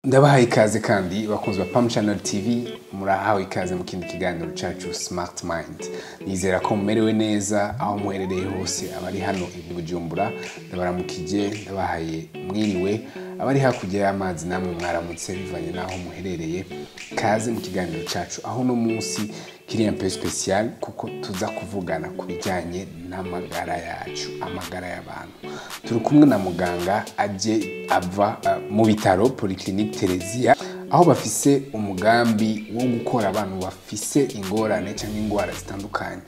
Ndabahaye ikaze kandi bakunzi ba Pam Channel TV, murahawe ikaze mu kindi kiganiro cacu Smart Mind. Nizera ko mumerewe neza aho muherereye hose. Abari hano i Bujumbura ndabaramukije, ndabahaye mwiriwe. Abari hakurya y'amazi namwe mwaramutse, bivanye n'aho muherereye. Kaze mu kiganiro cacu, aho uno munsi kiri un peu spécial kuko tuza kuvugana ku bijyanye n'amagara yacu, amagara y'abantu. Turi kumwe na muganga aje ava mu bitaro Polyclinique Theresia, aho bafise umugambi wo gukora abantu bafise ingorane cyangwa ingwara zitandukanye.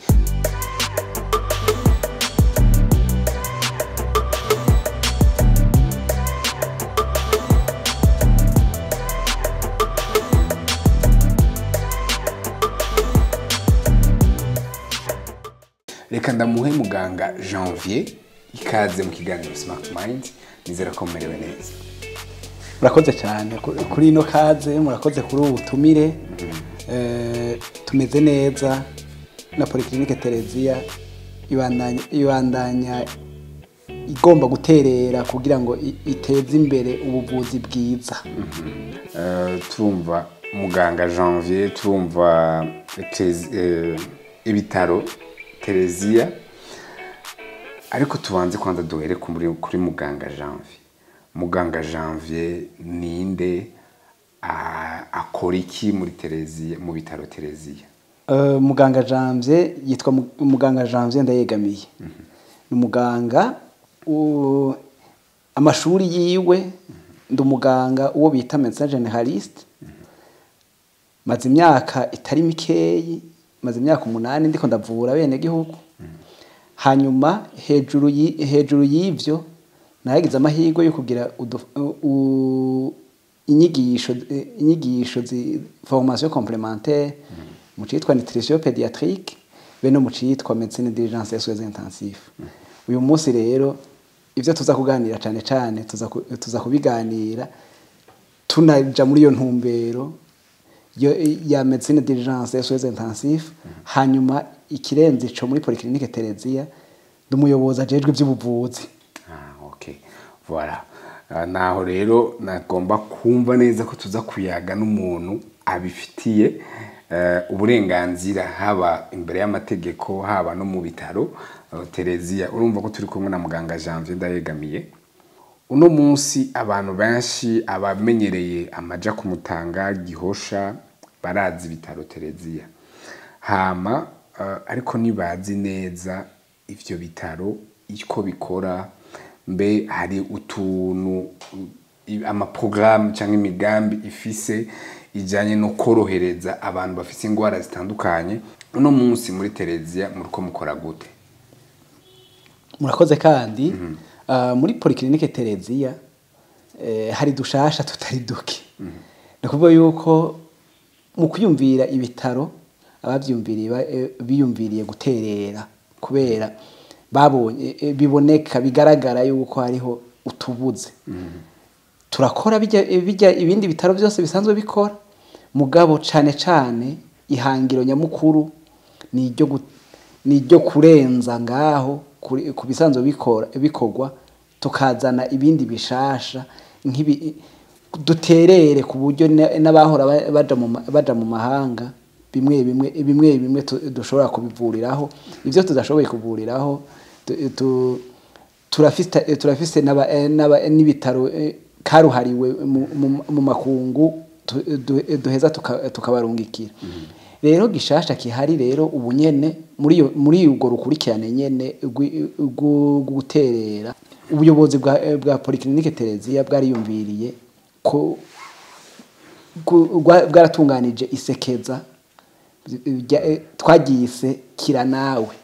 Reka ndamuhe muganga Janvier ikaze mu kiganiro Smart Mind. Nizera ko mumerewe neza. Murakoze cyane kuri ino kaze, murakoze kuri ubu butumire. Tumeze neza na Polyclinique Theresia ibandanya igomba guterera kugira ngo iteze imbere ubuvuzi bwiza. Turumva muganga Janvier, turumva ibitaro Theresia, ariko tubanze kwanza duhere kuri muganga Janvier. Muganga Janvier ninde, akora iki muri Theresia, mu bitaro Theresia? Muganga Janvier yitwa muganga Janvier Ndayegamiye. Ni umuganga, amashuri yiwe ndi umuganga uwo bita médecin généraliste. Maze imyaka itari mikeyi, maze imyaka 8 ndiko ndavura bene gihugu. Hanyuma hejuru y'ivyo nagize amahirwe yo kugira inyigisho formation complémentaire mu citwa nutrition pédiatrique be no mu citwa médecine d'urgence et soins intensifs. Uyu munsi rero ivyo tuza kuganira cane cane tuza kubiganira tunaja muri iyo ntumbero ya médecine d'urgence et soins intensifs. Hanyuma ikirenze ico, muri Polyclinique Theresia ndi umuyobozi ajejwe ivy'ubuvuzi. Ah, okay. Voilà. Naho rero nagomba kumva neza ko tuza kuyaga n'umuntu abifitiye uburenganzira, haba imbere y'amategeko, haba no mu bitaro Theresia. Urumva ko turi kumwe na muganga Janvier Ndayegamiye. Uno munsi abantu benshi abamenyereye amaja kumutanga Gihosha barazi ibitaro Theresia, hama ariko ntibazi neza ivyo bitaro iko bikora. Mbe hari utuntu, amaprogaramu cyangwa imigambi ifise ijanye no korohereza abantu bafise ingwara zitandukanye? Uno munsi muri Theresia muriko mukora gute? Murakoze kandi. Muri Polyclinique Theresia hari dushasha tutari duke. Ni ukuvuga yuko mu kwiyumvira ibitaro, abavyumviriye biyumviriye guterera kubera babonye biboneka, bigaragara yuko hariho utubuze. Turakora bijya ibindi bitaro byose bisanzwe bikora, mugabo cane cane ihangiro nyamukuru ni iryo kurenza ngaho ku bisanzwe bikorwa, tukazana ibindi bishasha nk'ibi duterere ku buryo n'abahora baja mu mahanga bimwe bimwe dushobora kubivuriraho. Ivyo tudashoboye kuvuriraho, turafise n'ibitaro karuhariwe mu makungu duheza tukabarungikira. Rero gishasha kihari rero ubu nyene muri urwo rukurikirane nyene guterera, ubuyobozi bwa Polyclinique Theresia bwariyumviriye ko bwaratunganije isekeza twagiyise Kira Nawe.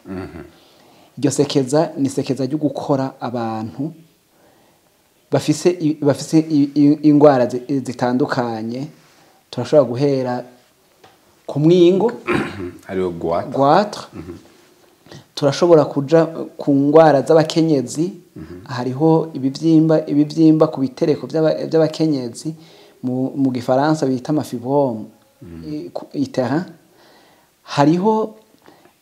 Iryo sekeza ni sekeza ryo gukora abantu bafise ingwara zitandukanye. Turashobora guhera ku mwingo, ariyo goitre. Goitre. Turashobora kuja ku ngwara z'abakenyezi. Hariho ibivyimba ku bitereko by'abakenyezi, mu gifaransa bita amafibrome utérin. Hariho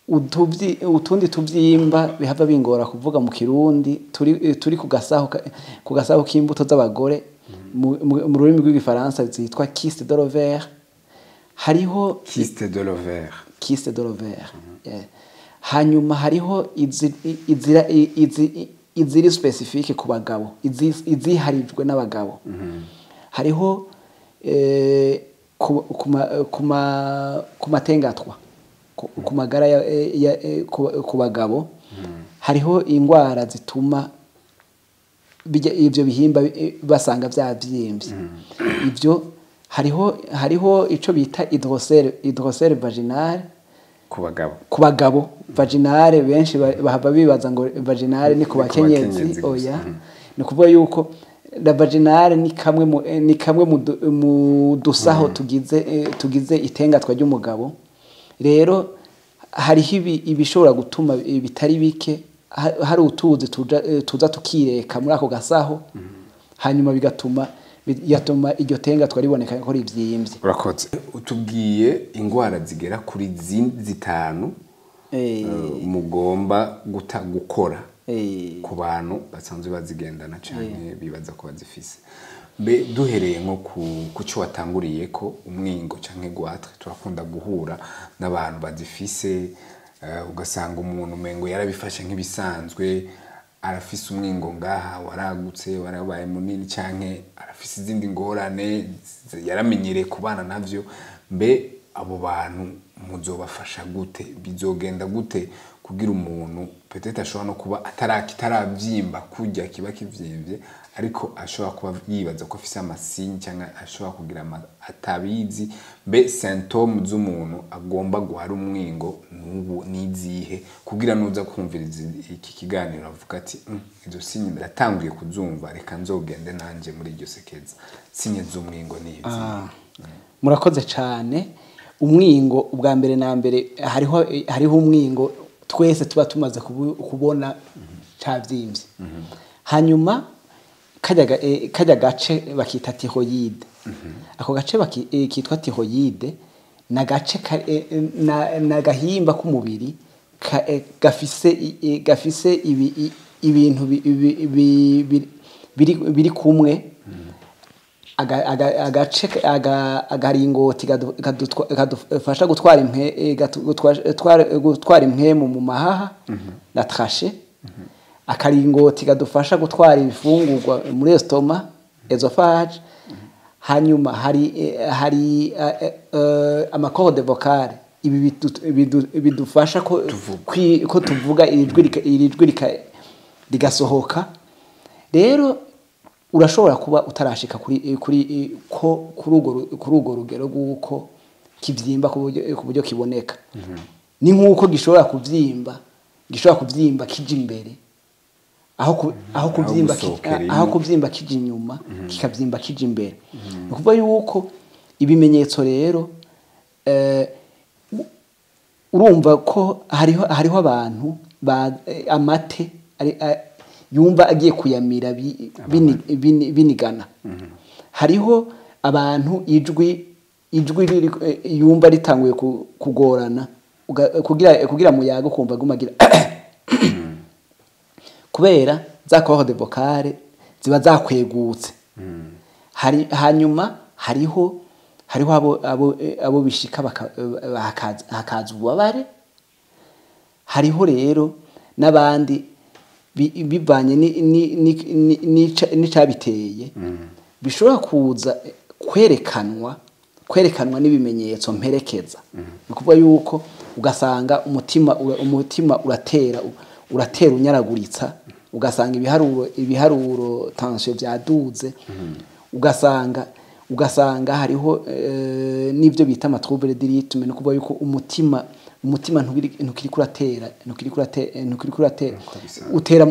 utundi tuvyimba bihava bingora kuvuga mu Kirundi, turi ku gasaho k'imbuto z'abagore. Mu rurimi rw'igifaransa zitwa kyste de l'ovaire. Hariho kyste de l'ovaire. Kyste de l'ovaire. Yeah. Hanyuma hariho iziri spécifique ku bagabo, iziharijwe n'abagabo. Hariho ku matengatwa, ku magara ku bagabo. Hariho ingwara zituma ivyo bihimba basanga vyavyimbye. Ivyo hariho ico bita hydrocèle vaginale ku bagabo. Ku bagabo vaginale, benshi bahava bibaza ngo vaginale ni ku bakenyezi. Oya, ni kuvuga yuko la vaginale ni kamwe mu dusaho tugize itengatwa ry'umugabo. Rero hariho ibishobora gutuma bitari bike hari utuzi tuza tukireka muri ako gasaho, hanyuma bigatuma iryo tengatwa riboneka ko rivyimbye. Urakoze, utubwiye ingwara zigera kuri zitanu mugomba gukora ku bantu basanzwe bazigendana canke bibaza ko bazifise. Mbe duhereye nko ku cyo watanguriye ko umwingo canke goitre, turakunda guhura n'abantu bazifise, ugasanga umuntu umengo yarabifashe nk'ibisanzwe, arafise umwingo ngaha waragutse, warabaye munini, canke arafise izindi ngorane, yaramenyereye kubana navyo. Mbe abo bantu muzobafasha gute? Bizogenda gute kugira umuntu peut-être ashobora no kuba atarakivyimba kurya kiba kivyimbye, ariko ashobora kuba yibaza ko afise ama signes cyangwa ashobora kugira atabizi? Mbe symptômes z'umuntu agomba guhara umwingo n'ubu nizihe, kugira nuza kumviriza iki kiganiro avuga ati: "Izo signes ndatanguye kuzumva, reka nzogende nanje muri iryo sekeza"? Signes z'umwingo ni izi? Murakoze cyane. Umwingo, ubwa mbere na mbere, hariho umwingo twese tuba tumaze kubona cavyimbye. Hanyuma kajya gace bakita thyroïde. Ako gace kitwa thyroïde na gace na gahimba k'umubiri gafise ibintu biri kumwe, agace agaringoti kadufasha gutwara impwemu mu mahaha na trachée, akaringoti kadufasha gutwara ibifungurwa muri estomac, œsophage. Hanyuma hari ama cordes vocales, ibi bidufasha ko tuvuga, iri jwi rigasohoka. Rero urashobora kuba utarashika kuri urwo rugero rw'uko kivyimba ku buryo kiboneka. Ni nk'uko gishobora kuvyimba kija imbere aho kuvyimba gusohokera ino. Aho kuvyimba kija inyuma, kikavyimba kija imbere. Ni ukuvuga yuko ibimenyetso rero, urumva ko hariho abantu amate yumva agiye kuyamira binigana. Hariho abantu ijwi yumva ritanguye kugorana kugira muyaga, ukumva agumagira kubera za cordes vocales ziba zakwegutse. Hanyuma hariho abo bishika hakaza ububabare. Hariho rero n'abandi bivanye n'icabiteye bishobora kuza kwerekanwa n'ibimenyetso mperekeza. Ni ukuvuga yuko ugasanga umutima uratera unyaraguritsa, ugasanga ibiharuro tension byaduze, ugasanga hariho n'ibyo bita ama troubles de rythme. Ni ukuvuga yuko umutima ntukiri kuratera utera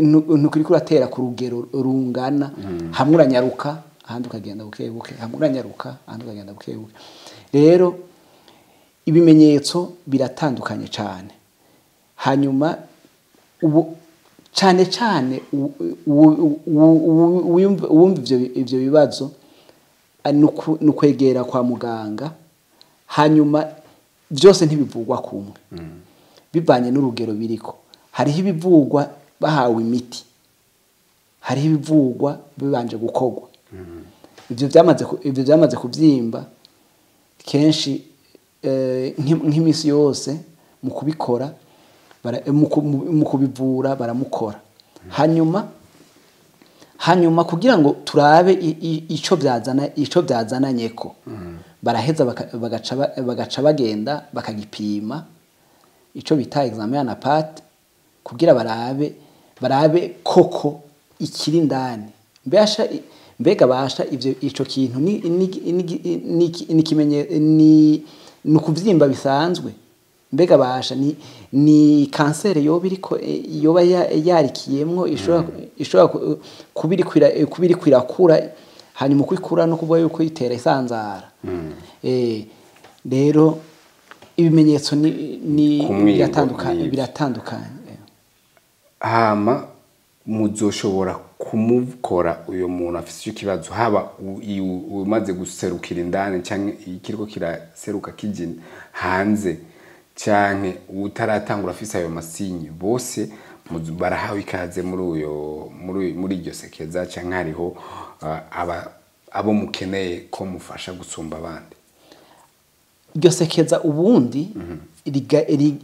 ntukiri kuratera ku rugero rungana. Hamwe uranyaruka, ahandi ukagenda buke buke, hamwe uranyaruka, ahandi ukagenda buke buke. Rero ibimenyetso biratandukanye cyane. Hanyuma ubu cyane cyane uwumva ivyo bibazo ni ukwegera kwa muganga. Hanyuma byose ntibivugwa kumwe bivanye n'urugero biriko. Hariho ibivugwa bahawe imiti, hariho ibivugwa bibanje gukorwa. Ivyo byamaze kubyimba kenshi, nk'imisi yose mu kubikora, mu kubivura baramukora. Hanyuma kugira ngo turabe ico byazananyeko, baraheza bagaca bagenda bakagipima, ico bita examen anapath, kugira barabe koko ikiri indani. Mbega basha ivyo ico kintu ni kimenye ni ukuvyimba bisanzwe? Mbega basha ni kanseri yoba iriko, yoba yarikiyemwo, ishobora kuba iriko irakura, hanyuma uko ikura no kuvuga yuko itera isanzara? Rero ibimenyetso ni Ku mwingo biratandukanye. ni ivyo. Biratandukanye. Hama muzoshobora kumukora uyo muntu afise ico kibazo, haba umaze guserukira indani canke ikiriko kiraseruka kija hanze, canke utaratangura afise ayo masinye, bose barahawe ikaze muri uyo muri muri iryo sekeza, canke hariho abo mukeneye ko mufasha gusumba abandi? Iryo sekeza ubundi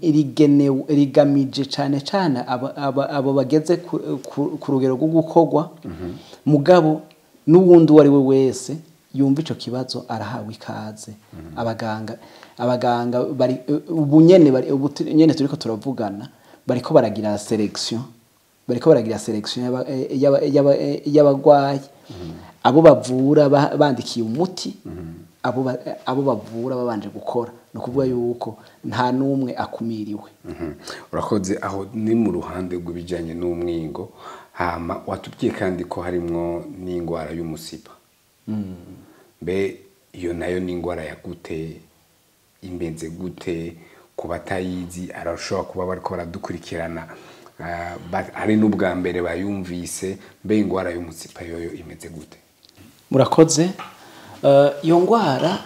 rigenewe, rigamije cane cane abo bageze ku rugero rwo gukorwa. Mugabo n'uwundi uwo ari we wese yumva ico kibazo arahawe ikaze. Abaganga bari ubu nyene, ubu nyene turiko turavugana, bariko baragira sélection y'abagwayi, abo bavura bandikiye umuti, abo bavura babanje gukora. Ni ukuvuga yuko nta n'umwe akumiriwe. Urakoze. Aho ni mu ruhande rw'ibijyanye n'umwingo. Hama watubwiye kandi ko harimwo n'indwara y'umusipa. Mbe iyo nayo ni indwara ya gute? Imeze gute? Ku batayizi, arashobora kuba bariko baradukurikirana, ari n'ubwa mbere bayumvise. Mbe indwara y'umusipa yoyo imeze gute? Murakoze. Iyo ngwara,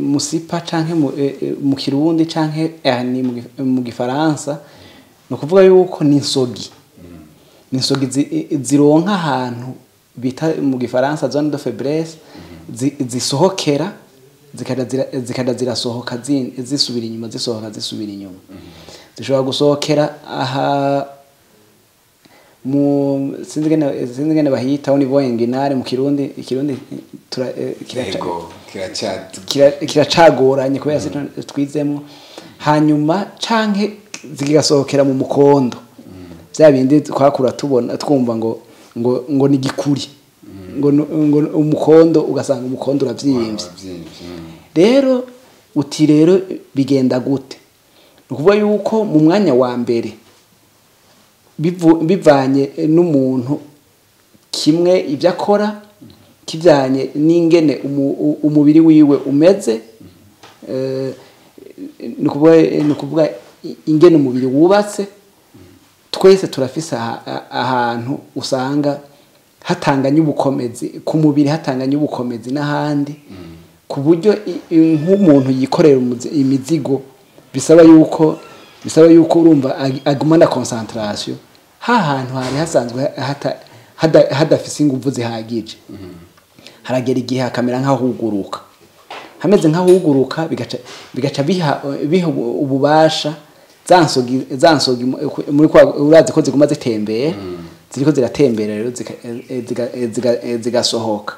musipa canke mu Kirundi canke hernie mu Gifaransa, ni ukuvuga yuko ni insogi zironka ahantu bita mu Gifaransa zone de faiblesse, zisohokera, zikaja zirasohoka, zisubira inyuma, zisohoka, zisubira inyuma. Zishobora gusohokera aha mu, sinzi ingene bahita, au niveau inguinal mu Kirundi. Ikirundi Ego, kiracyatu. Kiracagoranye kubera si twizemwo. Hanyuma canke zigasohokera mu mukondo, bya bindi twakura tubona, twumva ngo ni gikuri, ngo umukondo, ugasanga umukondo uravyimbye. Wavyimbye. Rero uti rero bigenda gute? Ni ukuvuga yuko mu mwanya wa mbere bivanye n'umuntu, kimwe ibyo akora, kijyanye n'ingene umubiri wiwe umeze, ni ukuvuga ingene umubiri wubatse. Twese turafise ahantu usanga hatanganye ubukomezi ku mubiri, hatanganye ubukomezi n'ahandi, ku buryo nk'umuntu yikorera imizigo, bisaba yuko urumva agumana concentration, ha hantu hari hasanzwe hadafise inguvu zihagije, haragera igihe hakamera nk'ahuguruka. Hameze nk'ahuguruka, bigaca biha ububasha za nsogi muri kwa urazi ko ziguma zitembera, ziriko ziratembera rero zigasohoka.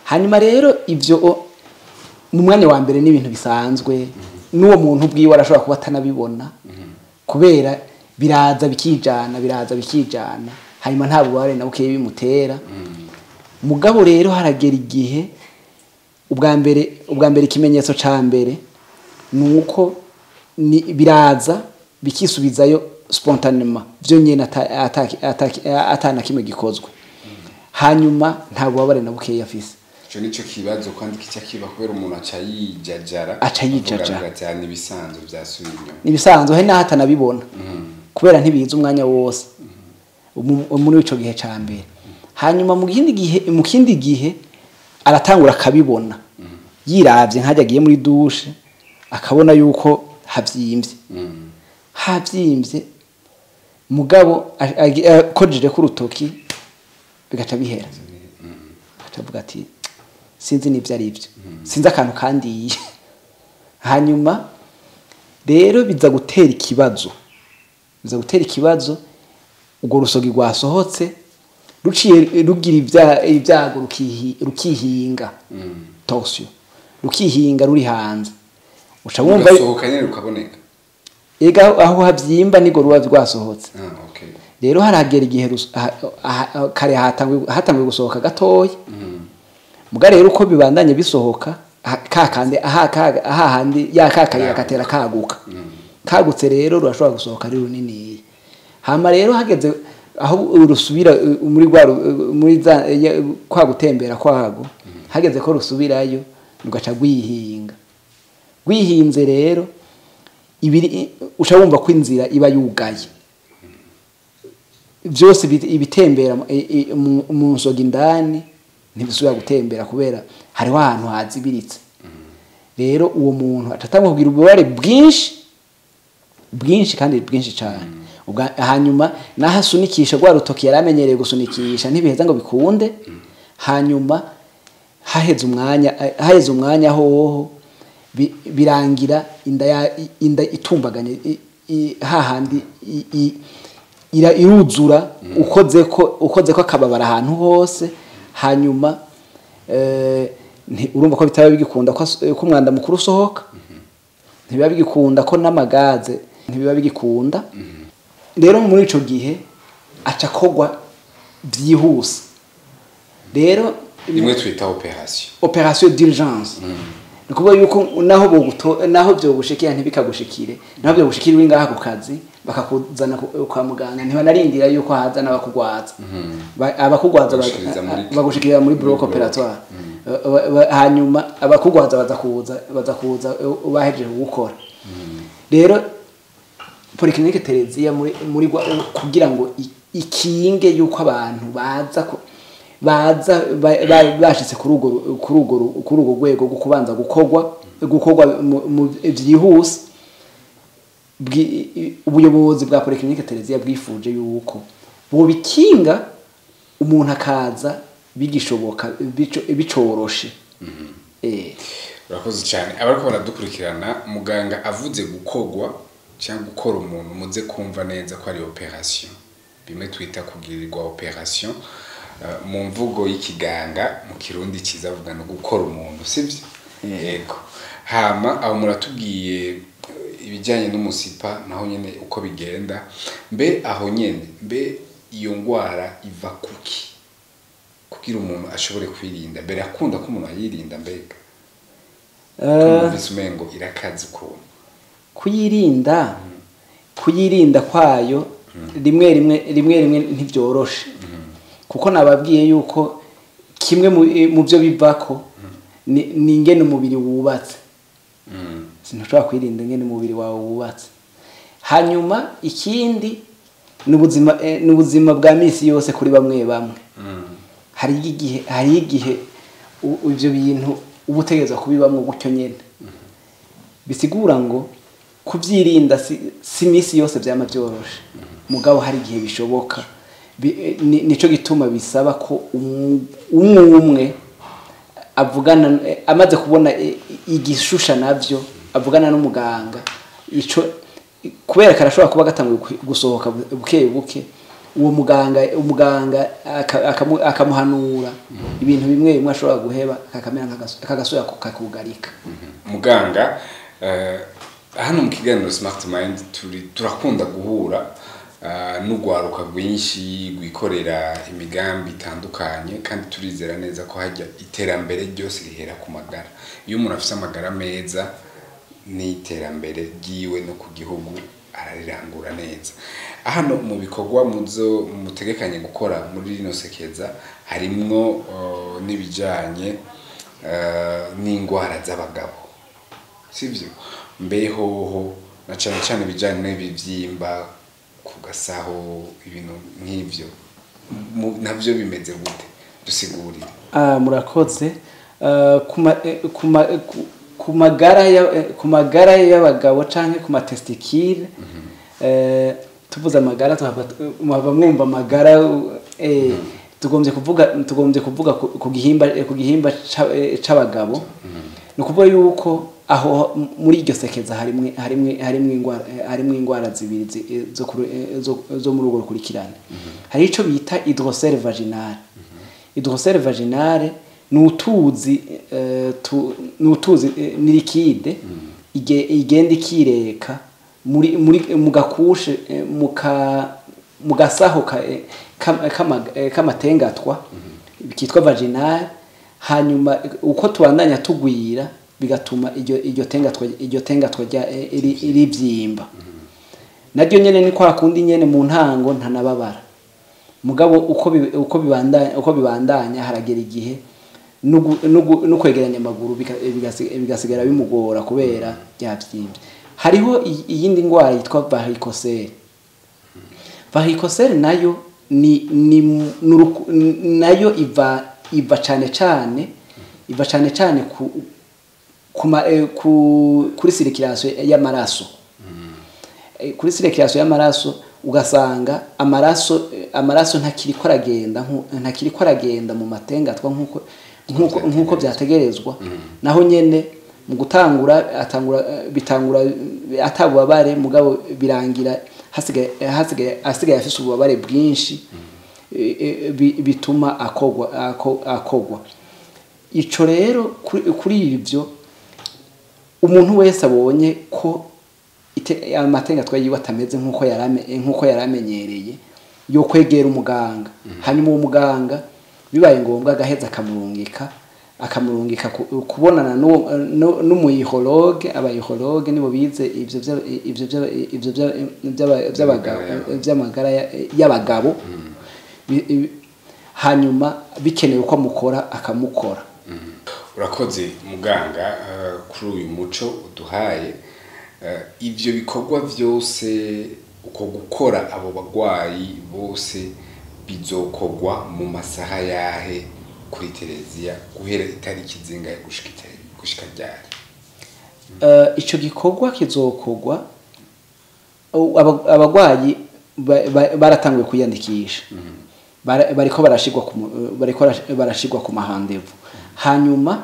Hanyuma rero ivyo mu mwanya wa mbere ni ibintu bisanzwe, n'uwo muntu ubwiwe arashobora kuba atanabibona, kubera biraza bikijana, biraza bikijana, hanyuma nta bubabare na bukeya bimutera. Mugabo rero haragera igihe, ubwa mbere ikimenyetso ca mbere ni uko biraza bikisubizayo spontanément vyo nyene, ata na kimwe gikozwe, hanyuma nta bubabare na bukeya afise. Ico nico kibazo kandi kica kiba kubera umuntu aca yijajara. Aca yijajara. Avuga ati: "Ah, nibisanzwe, vyasubiye inyuma." Nibisanzwe, hari n'aho atanabibona kubera ntibiza umwanya wose muri ico gihe ca mbere. Hanyuma mu kindi gihe aratangura akabibona yiravye, nkajya agiye muri douche akabona yuko havyimbye, havyimbye, mugabo akojeje ku rutoki bigaca bihera. Bigaca Acavuga ati sinzi n'ivyo ari byo, sinzi akantu kandiye. Hanyuma rero biza gutera ikibazo, biza gutera ikibazo urwo rusogi rwasohotse ruciye rugira ibyago, rukihinga torsion, rukihinga ruri hanze, uca wumva rugasohoka nyene rukaboneka. Ega aho havyimba nigo ruba rwasohotse. Ah, okay. Rero haragera igihe kare hatanguye gusohoka gatoya, muga rero uko bibandanye bisohoka, kakande aha handi ya kakayira katera kaguka, kagutse rero rurashobora gusohoka ari runini. Hama rero hageze aho rusubira muri rwa muri za kwa gutembera kwago, hageze ko rusubirayo rugaca rwihinga. Rwihinze rero ibiri uca wumva ko inzira iba yugaye byose, ibitembera mu nsoga indani ntibisubira gutembera kubera hariho ahantu hazibiritse. Rero uwo muntu atatangwa kugira ububabare bwinshi bwinshi kandi bwinshi cyane. Hanyuma naho asunikisha rwa rutoki yari amenyereye gusunikisha ntibiheza ngo bikunde. Hanyuma haheze umwanya hoho birangira inda itumbaganye, hahandi iruzura, ukoze ko akababara ahantu hose. Hanyuma urumva ko bitaba bigikunda ko umwanda mukuru usohoka, ntibiba bigikunda ko n'amagaze, ntibiba bigikunda. Rero muri ico gihe aca akogwa byihuse rero. Rimwe twita opération. Opération d'urgence. Ni ukuvuga yuko naho byogushikira ntibikagushikire, naho byogushikira uri ngaha ku kazi bakakuzana kwa muganga, ntibanarindira yuko haza n'abakugwaza. Abakugwaza Bagushikiriza bagushikira muri bloc bloc. opératoire. Hanyuma abakugwaza baza kuza bahejeje gukora. Rero Polyclinique Tereziya muri kugira ngo ikinge yuko abantu baza bashitse kuri urwo rwego rwo kubanza gukorwa byihuse, ubuyobozi bwa Polyclinique Tereziya bwifuje yuko bobikinga, umuntu akaza bigishoboka, bicoroshe. Urakoze cyane. Abariko baradukurikirana, muganga avuze gukogwa cyangwa gukora umuntu, muze kumva neza ko ari opération, bimwe twita kugirirwa opération mu mvugo y'ikiganga. Mu Kirundi kiza avuga no gukora umuntu, sibyo? Yego. Hama aho muratubwiye ibijyanye n'umusipa naho nyene uko bigenda. Mbe aho nyene, mbe iyo ngwara iva kuki, kugira umuntu ashobore kwirinda? Mbere akunda ko umuntu ayirinda, mbega numvise umengo irakaze ukuntu. Kuyirinda kwayo rimwe rimwe ntibyoroshe, kuko nababwiye yuko kimwe mu byo bivako ni ingene umubiri wubatse. Sinashobora kwirinda ingene umubiri wawe wubatse. Hanyuma ikindi ni ubuzima bwa misi yose kuri bamwe bamwe. Hari igihe ivyo bintu uba utegerezwa kubibamwo gutyo nyene. Bisigura ngo kubyirinda si misi yose vyama vyoroshe, mugabo hari igihe bishoboka. Nico gituma bisaba ko umwe umwe avugana, amaze kubona igishusha navyo, avugana n'umuganga ico, kubera karashobora kuba gatanguye gusohoka buke buke. Uwo muganga akamuhanura ibintu bimwe bimwe ashobora guheba, kakamera kagasubira kakugarika. Muganga, hano mu kiganiro Smart Mind turakunda guhura n'urwaruka rwinshi rwikorera imigambi itandukanye, kandi turizera neza ko hajya iterambere ryose rihera ku magara. Iyo umuntu afise amagara meza, n'iterambere ryiwe no ku gihugu ararirangura neza. Hano mu bikorwa muzo mutegekanye gukora muri rino sekeza harimwo n'ibijanye n'ingwara z'abagabo, sivyo? Mbe hoho na cane cane ibijanye n'ibivyimba ku gasaho, ibintu nk'ivyo, navyo bimeze gute? Dusigurire. Ah, murakoze. Ku magara y'abagabo canke ku ma testicules, tuvuze amagara tuhava muhava mwumva amagara. Tugombye kuvuga ku gihimba c'abagabo. Ni ukuvuga yuko aho muri iryo sekeza harimwe ingwara zibiri zo muri urwo rukurikirane. Hari ico bita hydrocèle vaginale. Hydrocèle vaginale ni utuzi, ni liquide igenda ikireka muri mu gakushe, mu gasaho k'amatengatwa kitwa vaginale. Hanyuma uko tubandanya tugwira, bigatuma iryo tengatwa rivyimba. Naryo nyene ni kwa kundi nyene, mu ntango ntanababara, mugabo uko bibandanya haragera igihe no kwegeranya amaguru bigasigara bimugora kubera byavyimbye. Hariho iyindi ndwara yitwa varicocèle. Varicocèle nayo ni nayo iva cane cane kuri circulation y'amaraso. Kuri circulation y'amaraso, ugasanga amaraso ntakiriko aragenda mu matengatwa nkuko byategerezwa. Naho nyene mu gutangura atangura, bitangura atabubabare, mugabo birangira hasigaye afise ububabare bwinshi, bituma akogwa. Ico rero kuri ivyo, umuntu wese abonye ko amatengatwa yiwe atameze nkuko yaramenyereye, yo kwegera umuganga. Hanyuma uwo muganga bibaye ngombwa agaheza akamurungika kubonana n'umuyihologe. Abayihologe nibo bize ivyo vy'amagara y'abagabo. Hanyuma bikenewe ko amukora, akamukora. Urakoze muganga, kuri uyu muco uduhaye. Ivyo bikorwa vyose, uko gukora abo bagwayi bose, bizokorwa mu masaha yahe kuri Tereziya, guhera itariki zingahe gushika ryari? Ico gikorwa kizokorwa, abagwayi baratanguye kwiyandikisha. Bariko barashigwa ku ma rendez-vous. Hanyuma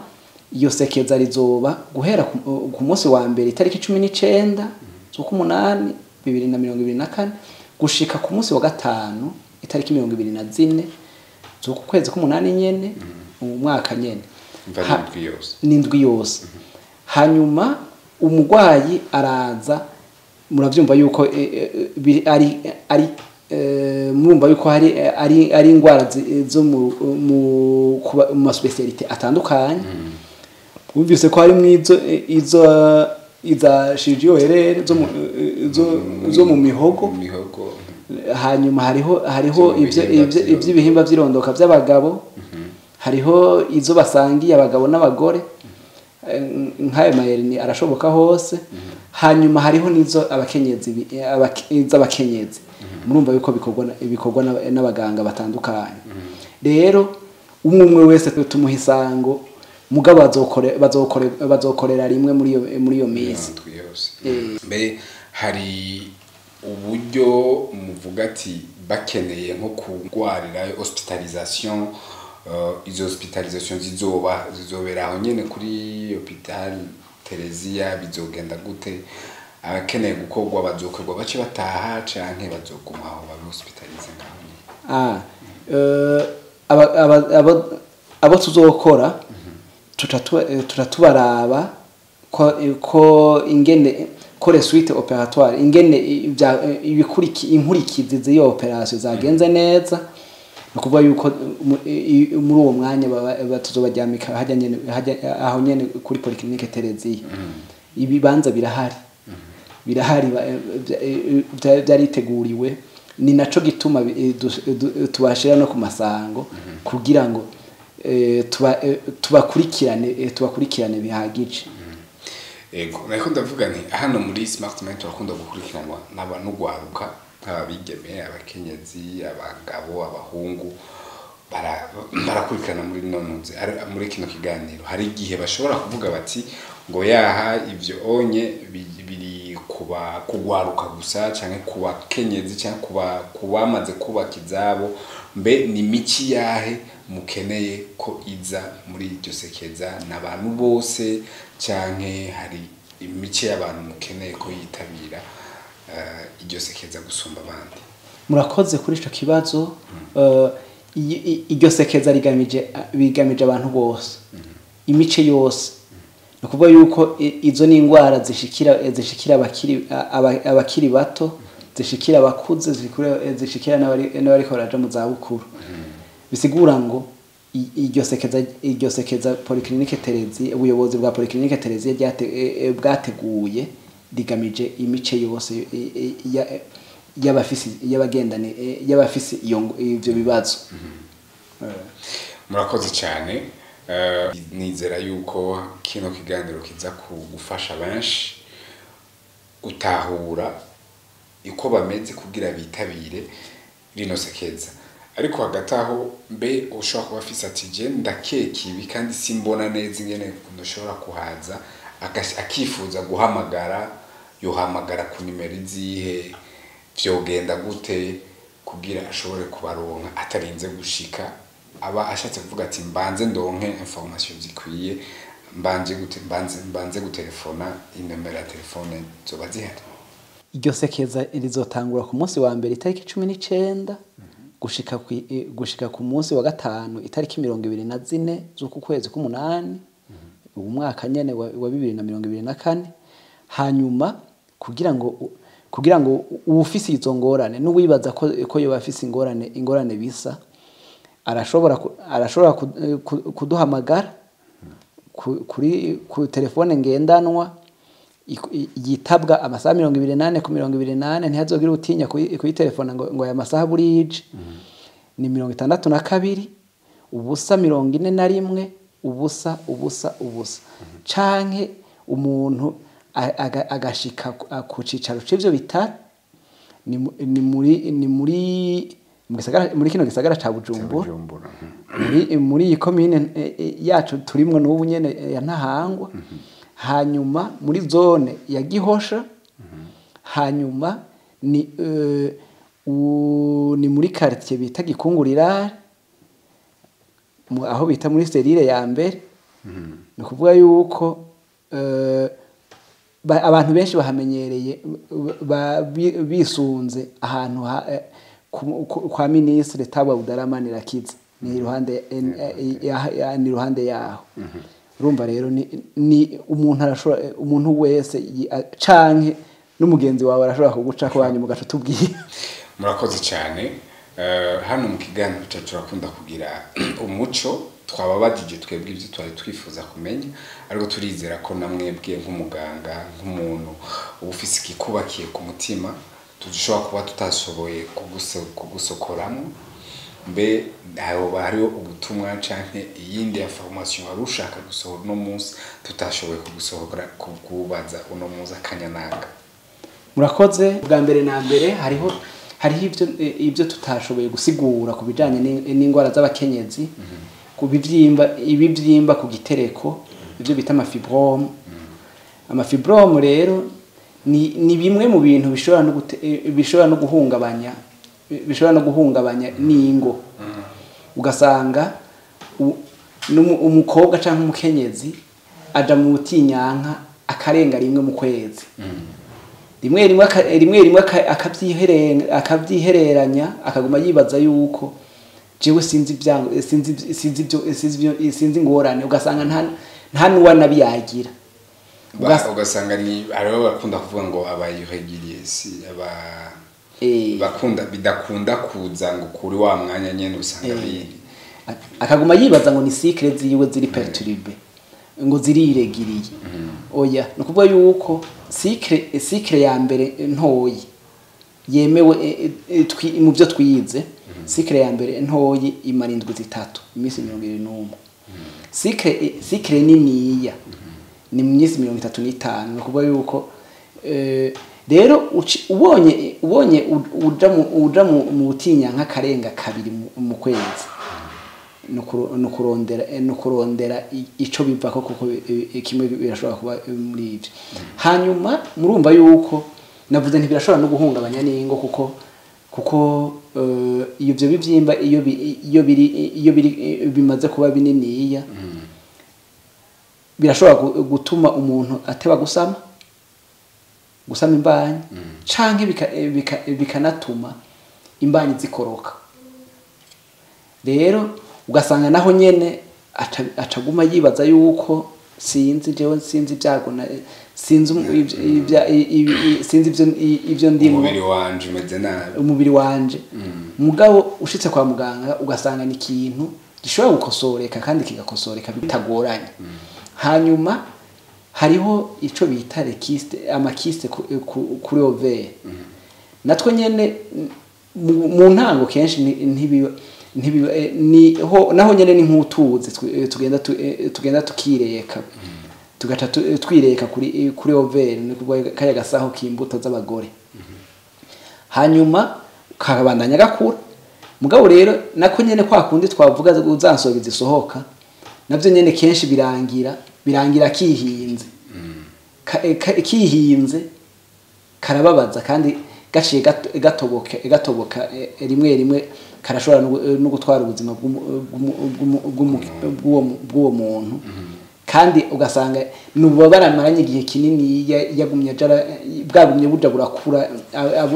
iyo sekeza rizoba guhera ku munsi wa mbere, itariki 19 z'ukumunani 2024, gushika ku munsi wa gatanu, itariki 24 z'uku kwezi k'umunani nyene, mu mwaka nyene. Imva n'indwi yose? N'indwi yose. Hanyuma umurwayi araza, muravyumva yuko ari murumva yuko hari ari ingwara zo mu ma spécialités atandukanye. Wumvise ko harimwo izo iza chirurgie ORL zo mu mihogo. Mu mihogo. Hanyuma hariho Zo mu ivyo bihimba ivyo vy'irondoka. Ivy'ibihimba vy'irondoka vy'abagabo, hariho izo basangiye abagabo n'abagore, nk'ayo ma hernies arashoboka hose. Hanyuma hariho n'izo abakenyezi, iz'abakenyezi. Murumva yuko bikorwa n'abaganga batandukanye. Rero umwe umwe wese tumuha isango, mugabo bazokorera rimwe muri iyo minsi. Indwi yose. Mbere hari uburyo muvuga ati bakeneye nko kurwarira hospitalisation, izo hospitalisation zizobera aho nyene kuri hôpital Tereziya? Bizogenda gute? Abakeneye gukorwa bazokorwa bace bataha, canke bazoguma aho babe hospitalisé ngaho nyene? Ah, abo tuzokora, tuca tubaraba ko ingene ko les suites opératoires, ingene inkurikizi z'iyo opération zagenze neza. Ni ukuvuga yuko muri uwo mwanya tuzobaryamika hajya nyene, aho nyene kuri polyclinique Tereziya. Ibibanza birahari, byariteguriwe. Ni naco gituma tubashira no ku masango kugira ngo tubakurikirane bihagije. Ego, nariko ndavuga nti hano muri Smart Mind turakunda gukurikiranwa n'abantu, nk'abigeme, abakenyezi, abagabo, abahungu, barakurikirana muri nontuze muri kino kiganiro. Hari igihe bashobora kuvuga bati ngo yaha ivyo onye biri kuba kugwaruka gusa, canke ku bakenyezi, canke kuba kubamaze kubaka izabo. Mbe ni miki yahe mukeneye ko iza muri iryo sekeza? N'abantu bose canke hari imice y'abantu mukeneye ko yitabira iryo sekeza gusumba abandi? Murakoze kuri ico kibazo. Iryo sekeza bigamije abantu bose, imice yose. Ni ukuvuga yuko izo ni ingwara zishikira abakiri bato, zishikira abakuze, zishikira n'abariko baraja mu zabukuru. Bisigura ngo iryo sekeza Polyclinique Thérèse, ubuyobozi bwa Polyclinique Thérèse bwateguye rigamije imice yose y'abafisi, y'abagendane, y'abafisi ivyo bibazo. Murakoze cyane. Nizera yuko kino kiganiro kiza kugufasha benshi gutahura uko bameze kugira bitabire rino sekeza. Ariko hagati aho, mbe ushobora kuba afise ati je ndakeka ibi kandi simbona neza ingene ndoshobora kuhaza, akifuza guhamagara, yohamagara ku nimero izihe? Vyogenda gute kugira ashobore kubaronka atarinze gushika, aba ashatse kuvuga ati mbanze ndonke information zikwiye, mbanze gutelefona? Inomero ya telefone zoba zihari? Iryo sekeza rizotangura ku munsi wa mbere itariki 19 gushika ku munsi wa gatanu itariki 24 z'uku kwezi k'umunani, ubu mwaka nyene wa 2024. Hanyuma kugira ngo uwufise izo ngorane n'uwibaza ko yoba afise ingorane bisa, arashobora kuduhamagara ku telefone ngendanwa yitabwa amasaha 24 ku 24. Ntihazogire utinya kuyitelefona ngo aya masaha burije. Ni 62 0 41 0 0 0, canke umuntu agashika ku cicaro c'ivyo bitaro, ni muri mu gisagara, muri kino gisagara ca Bujumbura, Bujumbura. muri iyi komine yacu turimwo n'ubu nyene ya Ntahangwa, hanyuma muri zone ya Gihosha, hanyuma ni muri quartier bita Gikungurirare, aho bita muri cellule ya mbere. Ni ukuvuga yuko abantu benshi bahamenyereye bisunze ahantu kwa ministre Tabwa Budaramani Rakiza, ni iruhande yaho. Urumva rero ni umuntu arashobora, umuntu wese canke n'umugenzi wawe arashobora kugucako, hanyuma ugaca utubwira. Murakoze cyane. Hano mu kiganiro cyacu turakunda kugira umuco. Twababajije twebwe ibyo twari twifuza kumenya, ariko turizera ko namwebwe nk'umuganga, nk'umuntu uba ufise ikikubakiye ku mutima, dushobora kuba tutashoboye kugusokoramo. Mbe hoba hariho ubutumwa canke iyindi information wari ushaka gusohora uno munsi tutashoboye kugusohora, kukubaza uno munsi akanyananga? Murakoze. Bwa mbere na mbere hariho ibyo tutashoboye gusigura ku bijanye n'indwara z'abakenyezi, ku bivyimba, ibivyimba ku gitereko, ibyo bita amafibrome. Amafibrome rero ni bimwe mu bintu bishobora no guhungabanya n'ingo, ugasanga umukobwa canke umukenyezi aja mu butinyanka akarenga rimwe mu kwezi, rimwe rimwe akavyihereranya, akaguma yibaza yuko jewe sinzi ibyango, sinzi ingorane, ugasanga nta nuwa nabiyagira. Ugasanga ni hariho bakunda kuvuga ngo aba irrégulier, si aba bakunda bidakunda kuza ngo kuri wa mwanya nyene, usanga biri Akaguma yibaza ngo ni cycle ziwe ziri perturbées, ngo ziriregiriye. Oya, ni ukuvuga yuko cycle ya mbere ntoyi yemewe mu byo twize, cycle ya mbere ntoyi imara indwi 3, iminsi 71. Cycle niniya ni mu minsi 35. Ni ukuvuga yuko rero ubonye uja mu butinya nk'akarenga kabiri mu kwezi, ni ukurondera ico bivako, kuko kimwe birashobora kuba muri ivyo. Hanyuma murumva yuko navuze nti birashobora no guhungabanya n'ingo, kuko Kuko iyo ivyo bivyimba iyo biri bimaze kuba bininiya, birashobora gutuma umuntu ateba gusama imbanyi, canke bikanatuma imbanyi zikoroka. Rero ugasanga naho nyene acaguma yibaza yuko sinzi, jewe sinzi ibyago sinzi sinzi ivyo ndimo. Umubiri wanje umeze nabi. Umubiri wanje. Mugabo ushitse kwa muganga ugasanga ni ikintu gishobora gukosoreka kandi kigakosoreka bitagoranye. Hanyuma hariho ico bita les kystes, ama kystes kuri ovaire. Natwo nyene mu ntango kenshi ntibiba ni ho naho nyene ni nk'utuzi tugenda tukireka, tugaca twireka kuri ovaire, ni kuvuga kaya gasaho k'imbuto z'abagore, hanyuma kakabandanya gakura. Mugabo rero nako nyene kwa kundi twavuga uzansoga zisohoka, navyo nyene kenshi birangira kihinze. Kihinze karababaza, kandi gaciye gatoboka rimwe rimwe karashobora no gutwara ubuzima bw'uwo muntu. Kandi ugasanga ni ububabare amaranye igihe kinini, yagumye bwagumye buja burakura,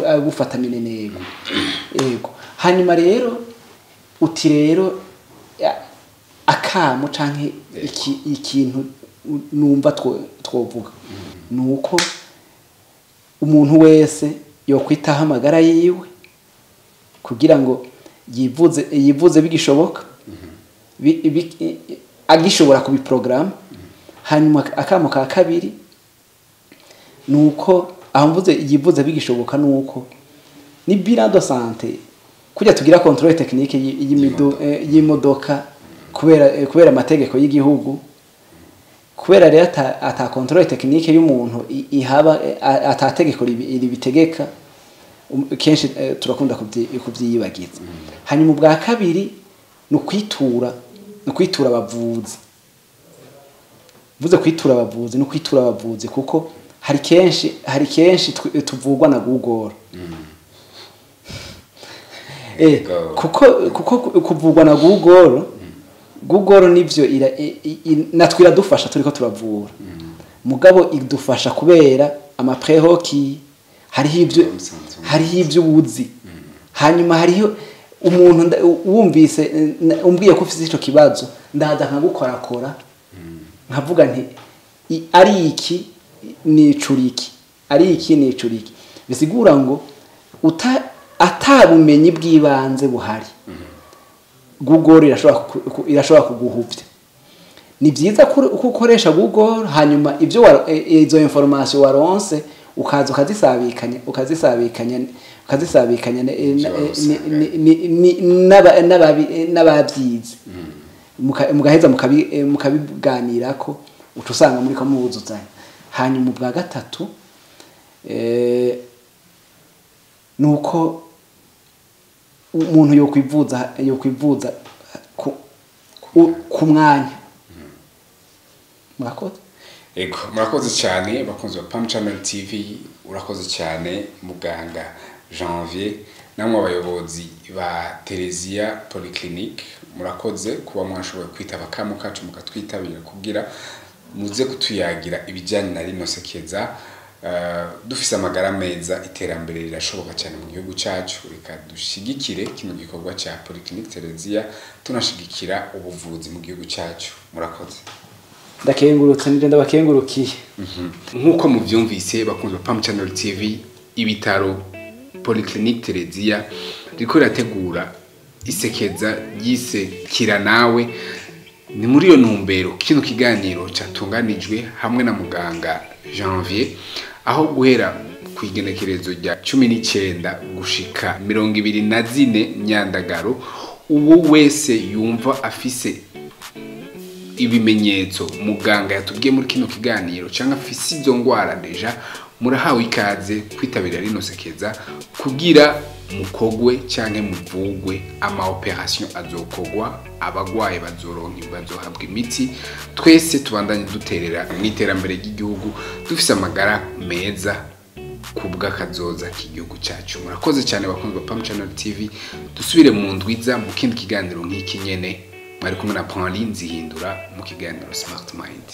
abufata minenego. Yego. Hanyuma rero uti rero akamo canke ikintu numva twovuga ni uko umuntu wese yokwitaho amagara yiwe kugira ngo yivuze bigishoboka, agishobora kubiprograma. Hanyuma akamo ka kabiri ni uko, aho mvuze yivuze bigishoboka, ni uko ni bilan de santé kujya tugira contrôle technique y'imodoka kubera amategeko y'igihugu. Kubera rero ata contrôle technique y'umuntu ihaba, ata tegeko ribitegeka, kenshi turakunda kuvyiyibagiza. Hanyuma ubwa kabiri ni ukwitura abavuzi. Mvuze kwitura abavuzi, ni ukwitura abavuzi kuko hari kenshi tuvugwa na Google. Kuko kuvugwa na Google nivyo natwe iradufasha turiko turavura, mugabo idufasha kubera ama prérequis. Hariho ivyo hariho ivyo ubuzi. Hanyuma hariho umuntu wumvise umbwiye ko ufise ico kibazo, ndaza nkagukorakora, nkavuga nti ari iki nicura iki, ari iki nicura iki. Bisigura ngo ata bumenyi bw'ibanze buhari, Google irashobora kuguhuvya. Ni byiza ko ukoresha Google, hanyuma ibyo izo information waronse ukaza ukazisabikanya n'ababyize, mugaheza mukabiganirako, uca usanga muri ko mubuzuzanya. Hanyuma ubwa gatatu nuko umuntu yokwivuza ku mwanya. Murakoze. Ego, murakoze cyane bakunzi ba Pam Channel TV. Urakoze cyane muganga Janvier, namwe abayobozi ba Teresia Polyclinique, murakoze kuba mwashoboye kwitaba akamo kacu mukatwitabira kugira muze kutuyagira ibijyanye na rino sekeza. Dufise amagara meza, iterambere rirashoboka cyane mu gihugu cyacu. Reka dushigikire kino gikorwa cya Polyclinique Teresia, tunashigikira ubuvuzi mu gihugu cyacu. Murakoze. Ndakengurutse, nije ndabakengurukiye. Nk'uko mubyumvise bakunzi ba Pam Channel TV, ibitaro Polyclinique Teresia riko rirategura isekeza ryise Kira Nawe. Ni muri iyo ntumbero kino kiganiro cyatunganijwe hamwe na muganga Janvier, aho guhera ku igenekerezo rya 19 gushika 24 Myandagaro, uwo wese yumva afise ibimenyetso muganga yatubwiye muri kino kiganiro cyangwa afise izo ngwara déjà, murahawe ikaze kwitabira rino sekeza kugira mukogwe canke muvugwe. Ama opération azokogwa, abagwaye bazoronka, bazohabwa imiti. Twese tubandanye duterera mu iterambere ry'igihugu dufise amagara meza. ku bw'akazoza k'igihugu cyacu. Murakoze cyane bakunzi ba Pam Channel TV, dusubire mu ndwiza mu kindi kiganiro nk'iki nyene. Mwari kumwe na Pauline Nzihindura mu kiganiro Smart Mind.